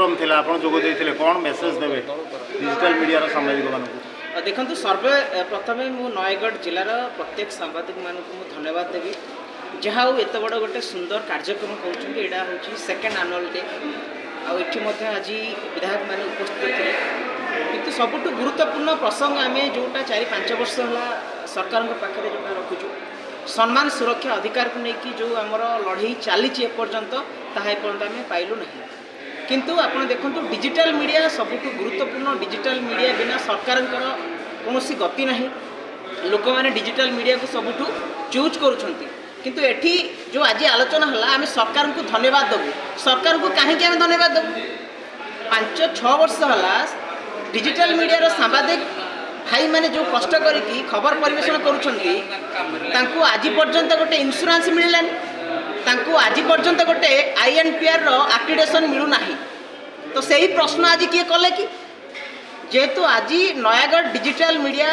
କାର୍ଯ୍ୟକ୍ରମ ଥିଲା, ଆପଣ ଯୋଗ ଦେଇଥିଲେ, କ'ଣ ମେସେଜ ଦେବେ ଡିଜିଟାଲ ମିଡ଼ିଆର ସାମ୍ବାଦିକମାନଙ୍କୁ? ଦେଖନ୍ତୁ, ସର୍ବେ ପ୍ରଥମେ ମୁଁ ନୟାଗଡ଼ ଜିଲ୍ଲାର ପ୍ରତ୍ୟେକ ସାମ୍ବାଦିକମାନଙ୍କୁ ମୁଁ ଧନ୍ୟବାଦ ଦେବି। ଯାହା ହଉ, ଏତେ ବଡ଼ ଗୋଟେ ସୁନ୍ଦର କାର୍ଯ୍ୟକ୍ରମ କରୁଛନ୍ତି। ଏଇଟା ହେଉଛି ସେକେଣ୍ଡ ଆନୁଆଲ୍ ଡେ ଆଉ ଏଠି ମଧ୍ୟ ଆଜି ବିଧାୟକମାନେ ଉପସ୍ଥିତ ଥିଲେ। କିନ୍ତୁ ସବୁଠୁ ଗୁରୁତ୍ୱପୂର୍ଣ୍ଣ ପ୍ରସଙ୍ଗ, ଆମେ ଯେଉଁଟା 4-5 ବର୍ଷ ହେଲା ସରକାରଙ୍କ ପାଖରେ ଯେଉଁଟା ରଖୁଛୁ, ସମ୍ମାନ, ସୁରକ୍ଷା, ଅଧିକାରକୁ ନେଇକି ଯେଉଁ ଆମର ଲଢ଼େଇ ଚାଲିଛି ଏପର୍ଯ୍ୟନ୍ତ, ତାହା ଏପର୍ଯ୍ୟନ୍ତ ଆମେ ପାଇଲୁ ନାହିଁ। କିନ୍ତୁ ଆପଣ ଦେଖନ୍ତୁ, ଡିଜିଟାଲ ମିଡ଼ିଆ ସବୁଠୁ ଗୁରୁତ୍ୱପୂର୍ଣ୍ଣ। ଡିଜିଟାଲ ମିଡ଼ିଆ ବିନା ସରକାରଙ୍କର କୌଣସି ଗତି ନାହିଁ। ଲୋକମାନେ ଡିଜିଟାଲ ମିଡ଼ିଆକୁ ସବୁଠୁ ଚୁଜ୍ କରୁଛନ୍ତି। କିନ୍ତୁ ଏଠି ଯେଉଁ ଆଜି ଆଲୋଚନା ହେଲା, ଆମେ ସରକାରଙ୍କୁ ଧନ୍ୟବାଦ ଦେବୁ। ସରକାରଙ୍କୁ କାହିଁକି ଆମେ ଧନ୍ୟବାଦ ଦେବୁ? 5-6 ବର୍ଷ ହେଲା ଡିଜିଟାଲ ମିଡ଼ିଆର ସାମ୍ବାଦିକ ଭାଇମାନେ ଯେଉଁ କଷ୍ଟ କରିକି ଖବର ପରିବେଷଣ କରୁଛନ୍ତି, ତାଙ୍କୁ ଆଜି ପର୍ଯ୍ୟନ୍ତ ଗୋଟେ ଇନ୍ସୁରାନ୍ସ ମିଳିଲାନି। ତାଙ୍କୁ ଆଜି ପର୍ଯ୍ୟନ୍ତ ଗୋଟେ ଆଇଏନ୍ପିଆର୍ର ଆକ୍ରିଡେସନ୍ ମିଳୁନାହିଁ। ତ ସେଇ ପ୍ରଶ୍ନ ଆଜି କିଏ କଲେ କି? ଯେହେତୁ ଆଜି Nayagarh digital media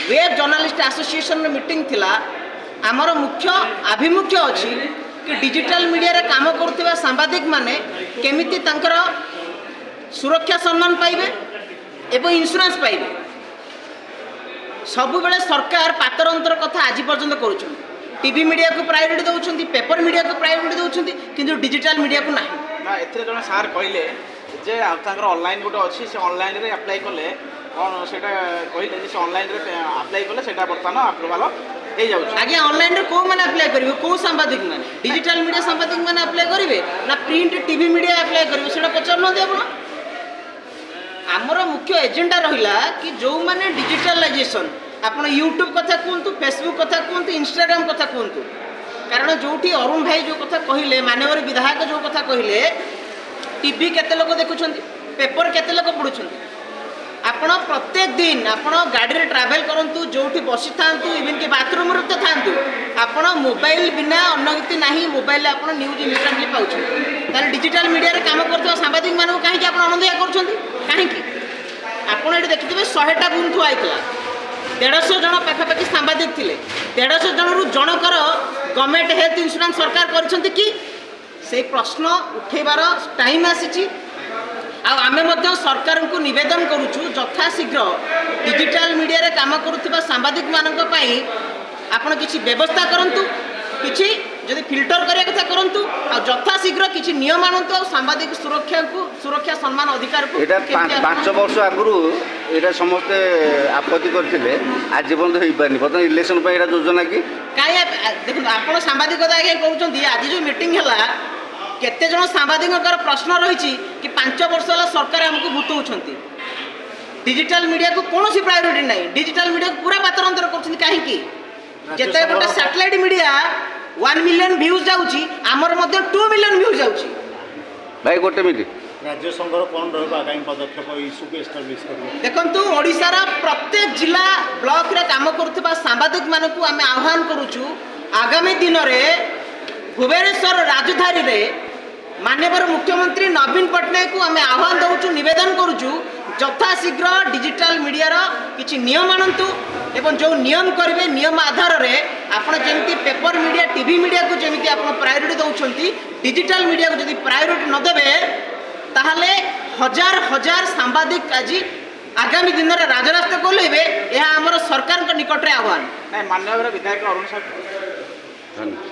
web journalist ଆସୋସିଏସନର ମିଟିଂ ଥିଲା, ଆମର ମୁଖ୍ୟ ଆଭିମୁଖ୍ୟ ଅଛି କି ଡିଜିଟାଲ ମିଡ଼ିଆରେ କାମ କରୁଥିବା ସାମ୍ବାଦିକମାନେ କେମିତି ତାଙ୍କର ସୁରକ୍ଷା, ସମ୍ମାନ ପାଇବେ ଏବଂ ଇନ୍ସୁରାନ୍ସ ପାଇବେ। ସବୁବେଳେ ସରକାର ପାତର ଅନ୍ତର କଥା ଆଜି ପର୍ଯ୍ୟନ୍ତ କରୁଛନ୍ତି। ଟିଭି ମିଡ଼ିଆକୁ ପ୍ରାୟୋରିଟି ଦେଉଛନ୍ତି, ପେପର ମିଡ଼ିଆକୁ ପ୍ରାୟୋରିଟି ଦେଉଛନ୍ତି, କିନ୍ତୁ ଡିଜିଟାଲ ମିଡ଼ିଆକୁ ନାହିଁ। ନା, ଏଥିରେ ଜଣେ ସାର୍ କହିଲେ ଯେ ଆଉ ତାଙ୍କର ଅନଲାଇନ୍ ଗୋଟେ ଅଛି, ସେ ଅନଲାଇନ୍ରେ ଆପ୍ଲାଏ କଲେ କ'ଣ, ସେଇଟା କହିଲେ ଯେ ସେ ଅନଲାଇନ୍ରେ ଆପ୍ଲାଏ କଲେ ସେଇଟା ବର୍ତ୍ତମାନ ଆପ୍ରୁଭାଲ୍ ହେଇଯାଉଛି। ଆଜ୍ଞା, ଅନଲାଇନରେ କୋଉମାନେ ଆପ୍ଲାଏ କରିବେ? କୋଉ ସାମ୍ବାଦିକ ମାନେ? ଡିଜିଟାଲ ମିଡ଼ିଆ ସାମ୍ବାଦିକ ମାନେ ଆପ୍ଲାଏ କରିବେ ନା ପ୍ରିଣ୍ଟ ଟିଭି ମିଡ଼ିଆ ଆପ୍ଲାଏ କରିବେ, ସେଇଟା ପଚାରୁନାହାନ୍ତି ଆପଣ। ଆମର ମୁଖ୍ୟ ଏଜେଣ୍ଡା ରହିଲା କି ଯେଉଁମାନେ ଡିଜିଟାଲାଇଜେସନ୍, ଆପଣ ୟୁଟ୍ୟୁବ୍ କଥା କୁହନ୍ତୁ, ଫେସବୁକ୍ କଥା କୁହନ୍ତୁ, ଇନଷ୍ଟାଗ୍ରାମ କଥା କୁହନ୍ତୁ, କାରଣ ଯେଉଁଠି ଅରୁଣ ଭାଇ ଯେଉଁ କଥା କହିଲେ, ମାନ୍ୟବର ବିଧାୟକ ଯେଉଁ କଥା କହିଲେ, ଟିଭି କେତେ ଲୋକ ଦେଖୁଛନ୍ତି, ପେପର କେତେ ଲୋକ ପଢ଼ୁଛନ୍ତି? ଆପଣ ପ୍ରତ୍ୟେକ ଦିନ ଆପଣ ଗାଡ଼ିରେ ଟ୍ରାଭେଲ୍ କରନ୍ତୁ, ଯେଉଁଠି ବସିଥାନ୍ତୁ, ଇଭିନ୍ କି ବାଥରୁମ୍ରେ ତ ଥାନ୍ତୁ, ଆପଣ ମୋବାଇଲ ବିନା ଅନ୍ୟ ଗତି ନାହିଁ। ମୋବାଇଲରେ ଆପଣ ନ୍ୟୁଜ୍ ଇନଷ୍ଟାଣ୍ଟଲି ପାଉଛନ୍ତି। ତାହେଲେ ଡିଜିଟାଲ ମିଡ଼ିଆରେ କାମ କରୁଥିବା ସାମ୍ବାଦିକମାନଙ୍କୁ କାହିଁକି ଆପଣ ଅଣଦେଖା କରୁଛନ୍ତି? କାହିଁକି? ଆପଣ ଏଠି ଦେଖିଥିବେ, 100ଟା ବୁଥ୍ ଥୁଆ ହେଇଥିଲା, 150 ଜଣ ପାଖାପାଖି ସାମ୍ବାଦିକ ଥିଲେ। 150 ଜଣରୁ ଜଣଙ୍କର ଗଭର୍ଣ୍ଣମେଣ୍ଟ ହେଲ୍ଥ ଇନ୍ସୁରାନ୍ସ ସରକାର କରିଛନ୍ତି କି? ସେଇ ପ୍ରଶ୍ନ ଉଠେଇବାର ଟାଇମ୍ ଆସିଛି। ଆଉ ଆମେ ମଧ୍ୟ ସରକାରଙ୍କୁ ନିବେଦନ କରୁଛୁ, ଯଥାଶୀଘ୍ର ଡିଜିଟାଲ ମିଡ଼ିଆରେ କାମ କରୁଥିବା ସାମ୍ବାଦିକମାନଙ୍କ ପାଇଁ ଆପଣ କିଛି ବ୍ୟବସ୍ଥା କରନ୍ତୁ। କିଛି ଯଦି ଫିଲ୍ଟର କରିବା କଥା କରନ୍ତୁ ଆଉ ଯଥାଶୀଘ୍ର କିଛି ନିୟମ ଆଣନ୍ତୁ ଆଉ ସାମ୍ବାଦିକ ସୁରକ୍ଷାକୁ, ସୁରକ୍ଷା, ସମ୍ମାନ, ଅଧିକାରକୁ ଏଇଟା କେମିତି ଆପଣ- 5 ବର୍ଷ ଆଗରୁ ଏଇଟା ସମସ୍ତେ ଆପତ୍ତି କରିଥିଲେ, ଆଜି ପର୍ଯ୍ୟନ୍ତ ହେଇପାରିନି। ବର୍ତ୍ତମାନ ଇଲେକ୍ସନ ପାଇଁ ଏଇଟା ଯୋଜନା କି? କାହିଁ ଦେଖନ୍ତୁ, ଆପଣ ସାମ୍ବାଦିକତା ଆଜ୍ଞା କହୁଛନ୍ତି। ଆଜି ଯେଉଁ ମିଟିଂ ହେଲା, କେତେ ଜଣ ସାମ୍ବାଦିକଙ୍କର ପ୍ରଶ୍ନ ରହିଛି କି 5 ବର୍ଷ ହେଲା ସରକାର ଆମକୁ ଭୂତଉଛନ୍ତି, ଡିଜିଟାଲ ମିଡ଼ିଆକୁ କୌଣସି ପ୍ରାୟୋରିଟି ନାହିଁ, ଡିଜିଟାଲ ମିଡ଼ିଆକୁ ପୁରା ପାତର ଅନ୍ତର କରୁଛନ୍ତି। କାହିଁକି? ଯେତେବେଳେ ଗୋଟେ ସାଟେଲାଇଟ୍ ମିଡ଼ିଆ 1 ମିଲିୟନ ଭ୍ୟୁଜ୍ ଯାଉଛି, ଆମର ମଧ୍ୟ 2 ମିଲିୟନ ଭ୍ୟୁଜ୍ ଯାଉଛି। ଭାଇ, ଗୋଟେ ମିନିଟ୍। ରାଜ୍ୟ ସଂଘର କ'ଣ ରହିବ ଆଗାମୀ ପଦକ୍ଷେପ ଇସ୍ୟୁକୁ ଏଷ୍ଟାବ୍ଲିଶ କରିବ? ଦେଖନ୍ତୁ, ଓଡ଼ିଶାର ପ୍ରତ୍ୟେକ ଜିଲ୍ଲା ବ୍ଲକରେ କାମ କରୁଥିବା ସାମ୍ବାଦିକମାନଙ୍କୁ ଆମେ ଆହ୍ୱାନ କରୁଛୁ, ଆଗାମୀ ଦିନରେ ଭୁବନେଶ୍ୱର ରାଜଧାନୀରେ ମାନ୍ୟବର ମୁଖ୍ୟମନ୍ତ୍ରୀ ନବୀନ ପଟ୍ଟନାୟକଙ୍କୁ ଆମେ ଆହ୍ୱାନ ଦେଉଛୁ, ନିବେଦନ କରୁଛୁ, ଯଥାଶୀଘ୍ର ଡିଜିଟାଲ ମିଡ଼ିଆର କିଛି ନିୟମ ଆଣନ୍ତୁ ଏବଂ ଯେଉଁ ନିୟମ କରିବେ, ନିୟମ ଆଧାରରେ ଆପଣ ଯେମିତି ପେପର ମିଡ଼ିଆ, ଟିଭି ମିଡ଼ିଆକୁ ଯେମିତି ଆପଣ ପ୍ରାୟୋରିଟି ଦେଉଛନ୍ତି, ଡିଜିଟାଲ ମିଡ଼ିଆକୁ ଯଦି ପ୍ରାୟୋରିଟି ନ ଦେବେ, ତାହେଲେ ହଜାର ହଜାର ସାମ୍ବାଦିକ ଆଜି ଆଗାମୀ ଦିନରେ ରାଜରାସ୍ତାକୁ ଓହ୍ଲେଇବେ। ଏହା ଆମର ସରକାରଙ୍କ ନିକଟରେ ଆହ୍ୱାନ। ନାଇଁ, ମାନ୍ୟବର ବିଧାୟକ ଅରୁଣ ସାହୁ। ଧନ୍ୟବାଦ।